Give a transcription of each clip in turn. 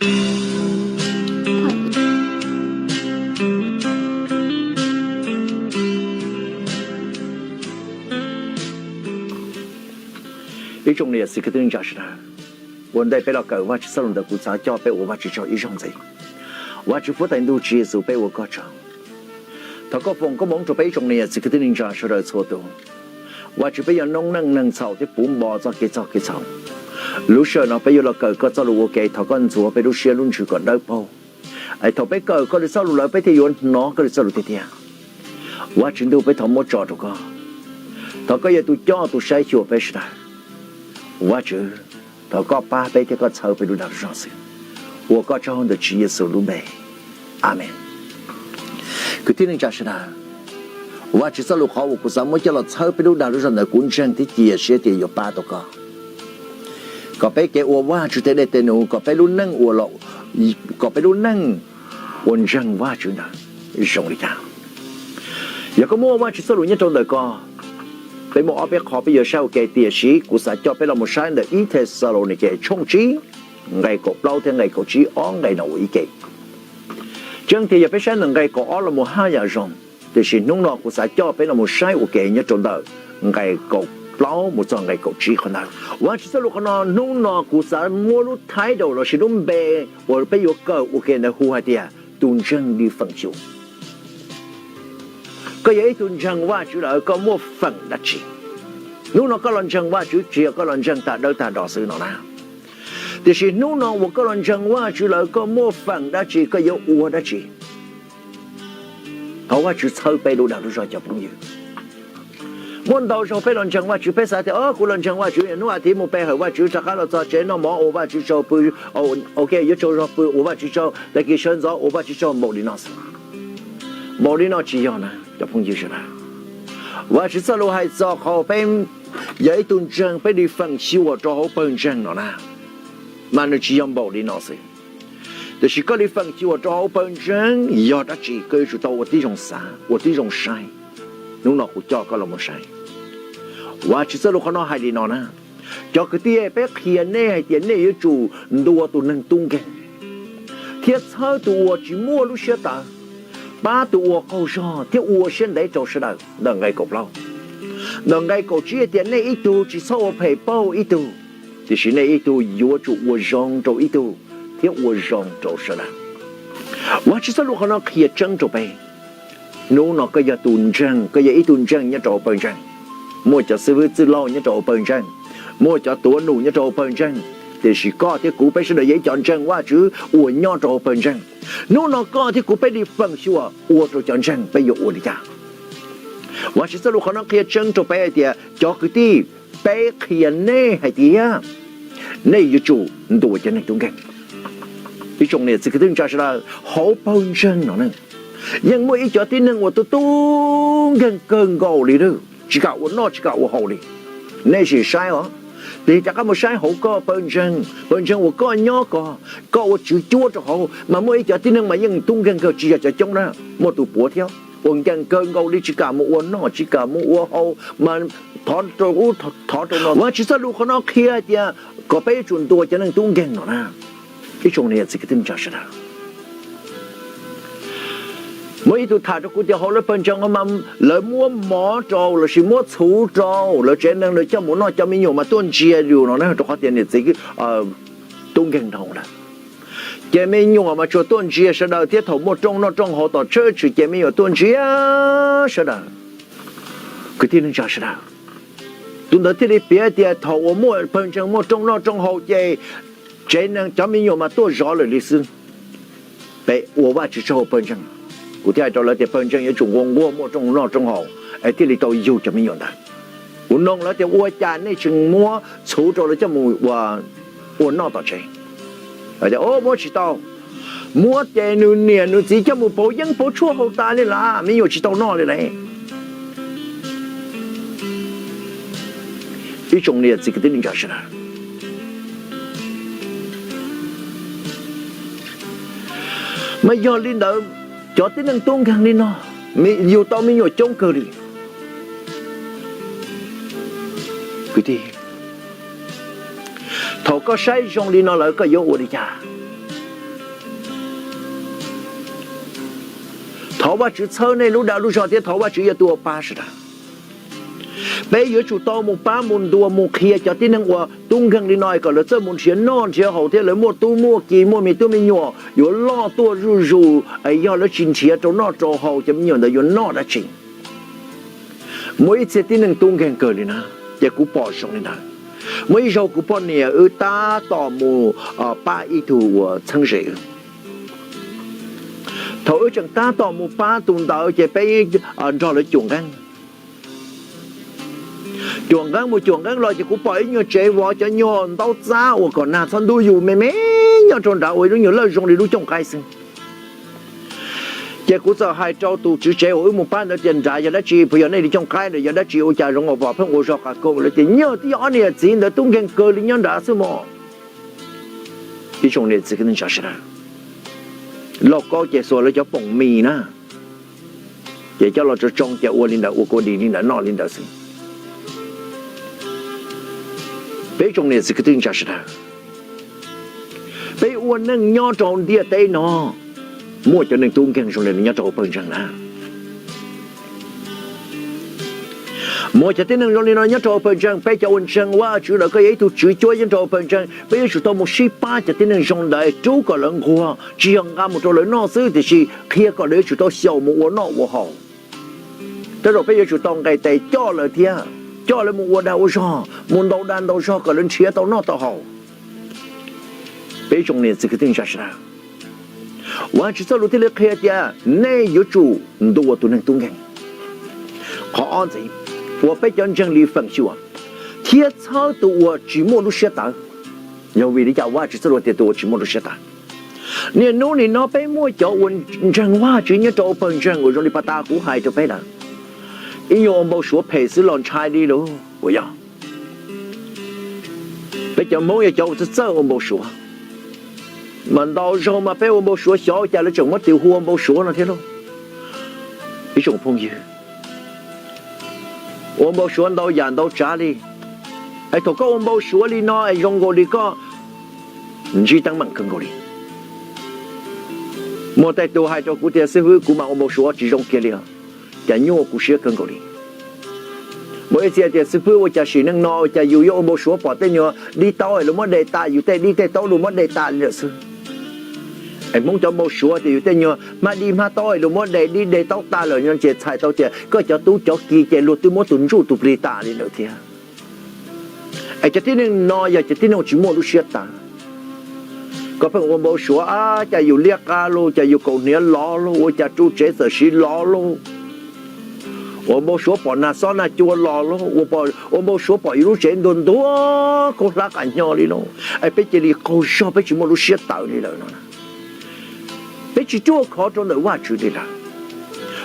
Ib tsoom niam txiv kwv tij neej tsa sawv daws, ua ntej peb los kawm Vajtswv txoj lus ntawd kuv xav coj peb ua Vajtswv tsaug ib zaug ntxiv. Vajtswv Fuab Tais Ntuj Tswv Yexus, peb ua koj tsaug. Thov koj foom koob hmoov rau peb ib tsoom niam txiv kwv tij neej tsa sawv daws txhua tus. Vajtswv, peb yog noob neej neeg txhaum thiab puv npo txoj kev txhaum. Lub sij hawm no peb yuav los kawm koj txoj lus ua ke, thov koj ntxuav peb lub siab lub ntsws kom dawb paug, es thaum peb kawm koj li txoj lus lawm peb thiaj yuav hnov koj li txoj lus tiag tiag. Vajtswv ntuj, peb thov muab tso rau koj. Thov koj yog tus coj tus saib xyuas peb sawv daws. Vajtswv, thov koj pab peb thiab koj txhawb peb lub dag lub zog xwb. Ua koj tsaug ntawm Tswv Yexus lub npe. Amees. Kwv tij neej tsa sawv daws, Vajtswv txoj lus qhov uas kuv xav muab coj los txhawb peb lub dag lub zog ntawd kuv ntseeg thiab cia siab tias yuav pab tau koj, kom peb kev ua Vajtswv tej dej tej num, kom peb lub neej ua, kom peb lub neej ua ntseeg Vajtswv ntawd zoo li cas. Yog koj muab Vajtswv txoj lus nyob rau ntawm koj, peb muaj ob peb qho peb yuav saib ua ke, tiam sis kuv xav coj peb los mus saib ntawm ib Thexalaunikes tshooj tsib, nqe kaum plaub thiab nqe kaum tsib, ob nqe no ua ib ke. Tseeb tiag yog peb saib ntawm nqe kaum ob los mus haj yam zoo, tiam sis hnub no kuv xav coj peb los mus saib ua ke nyob rau ntawm nqe kaum plaub mus txog nqe kaum tsib qhov ntawd. Vajtswv txoj lus qhov no, hnub no kuv xav muab lub title lossis lub npe uas peb yuav kawm ua ke ntawd hu hais tias tus ntseeg li feem xyuam. Koj yog ib tug ntseeg Vajtswv lawm, koj muaj feem dab tsi? Hnub no koj los ntseeg Vajtswv tsis yog koj los ntseeg tag dawb tag do xwb no na. Tiam sis hnub no uas koj los ntseeg Vajtswv lawm, koj muaj feem dab tsi, koj yuav ua dab tsi? Thov Vajtswv txhawb peb lub dag lub zog cov phooj ywg. Muaj ntau zaug peb los ntseeg Vajtswv, peb xav tias, o, kuv los ntseeg Vajtswv, hnub a thiv mus pe hawm Vajtswv, rov qab los txog tsev noj mov ua Vajtswv tsaug, pw, ok, yuav tsaug zog pw ua Vajtswv tsaug, tag kis sawv ntxov ua Vajtswv tsaug, npaum li no xwb. Npaum li no tsis yog na cov phooj ywg sawv daws. Vajtswv txoj lus hais txog qhov peb yog ib tug ntseeg, peb li feem xyuam rau hauv pawg ntseeg no na, mas nws tsis yog npaum li no xwb. Tiam sis koj li feem xyuam rau hauv pawg ntseeg yog dab tsi, koj yuav tsum tau ua tib zoo xav, ua tib zoo saib. Hnub no kuv coj koj los mus saib. Vajtswv txoj lus qhov no hais li no na, cov kwv tij, peb qhia nej hais tias nej yuav tsum ntuas tus neeg tub nkeeg, thiab txhawb tus uas tsis muaj lub siab tawv, pab tus uas qaug zog thiab ua siab ntev rau sawv daws. Ntawm nqe kaum plaub, ntawm nqe kaum tsib tias nej ib tug tsis txhob ua phem pauj ib tug, tiam sis nej ib tug yuav tsum ua zoo rau ib tug thiab ua zoo rau sawv daws. Vajtswv txoj lus qhov no qhia tseeb rau peb. Hnub no koj yog tus ntseeg, koj yog ib tug ntseeg nyob rau hauv pawg ntseeg, muaj cov xib hwb txwj laug nyob rau hauv pawg ntseeg, muaj cov tuav num nyob rau hauv pawg ntseeg, tiam sis koj thiab kuv peb sawv daws yog ib cov ntseeg Vajtswv uas nyob rau hauv pawg ntseeg. Hnub no koj thiab kuv peb li feem xyuam ua rau cov ntseeg, peb yuav ua li cas? Vajtswv txoj lus qhov no qhia tseeb rau peb hais tias cov kwv tij, peb qhia nej hais tias nej yuav tsum ntuas cov neeg tub nkeeg. Ib tsoom niam txiv kwv tij neej tsa sawv daws, hauv pawg ntseeg no ne, yeej muaj ib cov tib neeg uas tub tub nkeeg kawg nkaus li lawm, tsis kam ua noj tsis kam ua haus li. Nej sim saib os, tig rov qab mus saib hauv koj pawg ntseeg, pawg ntseeg uas koj nyob ko, koj ua tswv cuab rau hauv mas muaj ib cov tib neeg mas yeej tub nkeeg kawg, tsis yog cov coob na, muaj tus puav thiab, uas nkeeg kawg nkaus li tsis kam mus ua noj tsis kam mus ua haus mas thov rau ub thov rau no. Vajtswv txoj lus qhov no qhia hais tias kom peb yuav tsum ntuas cov neeg tub nkeeg no na. Ib tsoom niam txiv kwv tij neej tsa sawv daws, muaj ib tug tham rau kuv tias hauv lawv pawg ntseeg mas lawv muab mov rau lossis muab txhuv rau lawv tsev neeg, lawv coj mus noj, cov me nyuam mas tuaj ntsia yus no na, rau qhov tias niam txiv tub nkeeg dhau lawm. Ces me nyuam mas tsuas tuaj ntsia sawv daws thiab, thaum muaj rooj noj rooj haus tom church ces me nyuam tuaj ntsia sawv daws. Kwv tij neej tsa sawv daws, tus ntawd thiaj li piav tias thaum uas muaj pawg ntseeg muaj rooj noj rooj haus ces tsev neeg cov me nyuam mas tuaj zov lawm li xwb. Peb ua Vajtswv tsaug pawg ntseeg, kuv thiaj hais rau lawv tias pawg ntseeg yuav tsum nquag nquag muaj rooj noj rooj haus es thiaj li tau yug cov me nyuam ntawd. Kuv noog lawv tias ua cas nej tseem muab txhuv rau lawv coj mus ua noj tom tsev. Tias muab tsis tau, muab ces nws niam nws txiv coj mus pauv yeeb pauv tshuaj haus tas li las, me nyuam tsis tau noj li las. Ib tsoom niam txiv kwv tij neej tsa sawv daws, mas yog li ntawd, cov tib neeg tub nkeeg li no yug tau me nyuam coob kawg li. Kwv tij, thaum koj saib zoo li no lawm koj yuav ua li cas? Thov Vajtswv txhawb nej lub dag lub zog thiab thov Vajtswv yog tus uas pab sawv daws. Peb yuav tsum tau mus pab mus ntuas mus qhia cov tib neeg uas tub nkeeg li no kom lawv txawj mus nrhiav noj nrhiav haus thiab lawv muaj tub muaj ki muaj me tub me nyuam yuav loj tuaj zuj zus, yog lawv tsis nrhiav rau noj rau haus cov me nyuam ntawd yuav noj dab tsi? Muaj ib txhia tib neeg tub nkeeg kawg li na, ces kuv pom zoo li ntawd. Muaj ib zaug kuv poj niam wb tab tom mus pab ib tug uas txheeb ze wb. Thaum wb tseem tab tom mus pab tus ntawd ces peb nrog lawv cuam nqeeb. Cuam nqeeb mus cuam nqeeb los ces kuv pom ib nyuag tsev vov cov nyuag ntaub txab uas kom nag txhob ntub yus me me nyob rau nrad ua ib lub nyuag lawj zoo li lub cooj qaib xwb. Ces kuv txawm hais rau tus tswv tsev uas wb mus pab ntawd tias, nrad yog dab tsi, puas yog nej li cooj qaib los yog dab tsi, ua cas zoo ua pom pheej ua zog qas koo? Lawv tias, nyuag tib ob niam txiv ntawd tub nkeeg kawg li nyob nrad xwb mog. Ib tsoom niam txiv kwv tij neej tsa sawv daws, lauj kaub ces xuas lawv cov poom mis na, ces coj los tsoo tsoo ces ua li ntawd, ua kua dis li ntawd noj li ntawd xwb. Peb tsoom niam txiv kwv tij neej tsa sawv daws, peb ua neej nyob rau ntiaj teb no muaj cov neeg tub nkeeg zoo li no nyob rau hauv pawg ntseeg na. Muaj cov tib neeg zoo li no nyob rau hauv pawg ntseeg, peb cov uas ntseeg Vajtswv lawm, koj yog ib tug tswv cuab nyob rau hauv pawg ntseeg, peb yuav tsum tau mus sib pab cov tib neeg zoo ntawd, rub kom lawv nquag, tsis yog nqa mus rau lawv noj xwb, tiam sis qhia kom lawv yuav tsum tau xyaum mus ua noj ua haus. Tej zaum peb yuav tsum tau nqes tes coj lawv thiab, coj lawv mus ua dag ua zog, mus ntaus dag ntaus zog kom lawv nrhiav tau noj tau haus. Peb tsoom niam txiv kwv tij neej tsa sawv daws, Vajtswv txoj lus thiaj li qhia tias nej yuav tsum ntuas tus neeg tub nkeeg. Qhov ob ntxiv, uas peb cov ntseeg li feem xyuam, thiab txhawb tus uas tsis muaj lub siab tawv. Yog vim li cas Vajtswv txoj lus tias tus uas tsis muaj lub siab tawv? Niaj hnub nim no peb muaj cov uas ntseeg Vajtswv nyob rau hauv pawg ntseeg uas zoo li pas tas kuv hais rau peb lawm, ib nyuag ua npau suav phem xwb los ntshai li lauj. Puas yog? Peb cov Hmoob yog cov uas txawj txawj ua npau suav, mas ntau zaug mas peb ua npau suav xyov ua cas lawv tseem muab tis hu ua npau suav no thiab lauj. Ib tsoom phooj ywg, ua npau suav ntau yam ntau tsav li, es thaum koj ua npau suav li no es zoo nkaus li koj ntsib teeb meem kawg nkaus li. Muaj tej tus hais rau kuv tias, xib fwb, kuv mas ua npau suav tsis zoo kiag li os, cas nyuaj kuv siab kawg nkaus li. Muaj ib txhia tias, xib fwb, ua cas sim neej no ua cas yus yuav ua npau suav pom tej nyuag dib taub es luag muab de tas, yus tej dib tej taub luag muab de tas li lawm xwb. Es Hmoob cov npau suav tias yus tej nyuag hmab dib hmab taub es luag muab de dib de taub tas lawm no ces txhais tau tias koj cov tub cov ki ces luag twb muab tus ntsuj tus plig tas li lawm thiab. Es cov tib neeg no yog cov tib neeg tsis muaj lub siab tawv. Koj pheej ua npau suav, cas yus liab qab lauj, cas yus kaus hniav lov lauj, ua cas ru tsev txawm siv lov lauj. Ua npau suav pom nag xob nag cua los lauj, ua npau suav pom yus lub tsev ntuag ntuag khaub hlab qas hnyo li lauj. Es peb cia li qaug zog, peb tsis muaj lub siab tawv li lawm no. Peb tsis ruaj khov rau ntawm Vajtswv li lawm.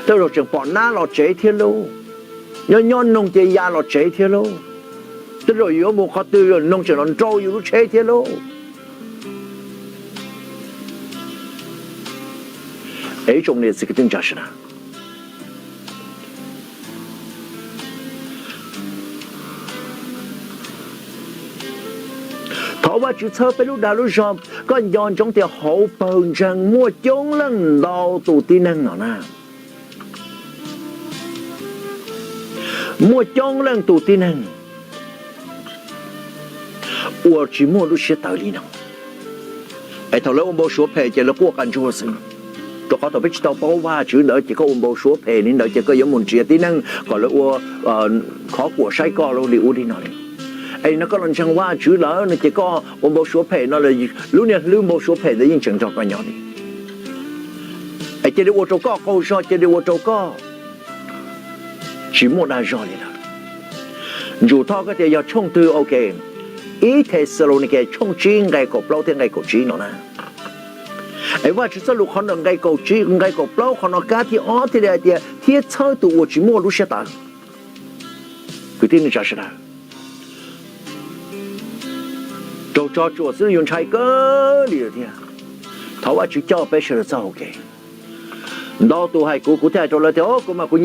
Tej zaum tseem pom nab los tsev thiab lauj, nyob nyob noog ces ya los tsev thiab lauj. Tej zaum yuav mus qhov twg noog tseem los nrau yus lub tsheb thiab lauj. Es ib tsoom niam txiv kwv tij neej tsa sawv daws, thov Vajtswv txhawb peb lub dag lub zog. Koj nco ntsoov tias hauv pawg ntseeg muaj coob leej ntau tus tib neeg no na, muaj coob leej tus tib neeg uas tsis muaj lub siab tawv li no. Es thaum lawv ua npau suav phem ces lawv quaj qas ntsuag xwb. Rau qhov thaum peb tsis tau paub Vajtswv ntawd ces koj ua npau suav phem li ntawd ces koj yuav mus nrhiav tib neeg kom lawv ua khov kuam saib koj li ub li no li. Es no koj los ntseeg Vajtswv lawm no ces koj ua npau suav phem no, lub niag hlwb npau suav phem ntawd yeej tseem nrog koj nyob li. Es cia li ua rau koj qaug zog, cia li ua rau koj tsis muaj dag zog li lawm. Ntsum thoj koj tias yog tshooj twg, ok, ib Thexalaunikes tshooj tsib nqe kaum plaub thiab nqe kaum tsib no na. Es Vajtswv txoj lus qhov ntawm nqe kaum tsib, nqe kaum plaub qhov no kab thib ob thiaj li hais tias thiab txhawb tus uas tsis muaj lub siab tawv. Kwv tij neej tsa sawv daws, raug tso tsuam xwb yuav ntshai kawg li lawm thiab. Thov Vajtswv coj peb sawv daws txoj hau kev. Ntau tus hais kuv, kuv thiaj hais rau lawv tias, o, kuv mas kuv nyiam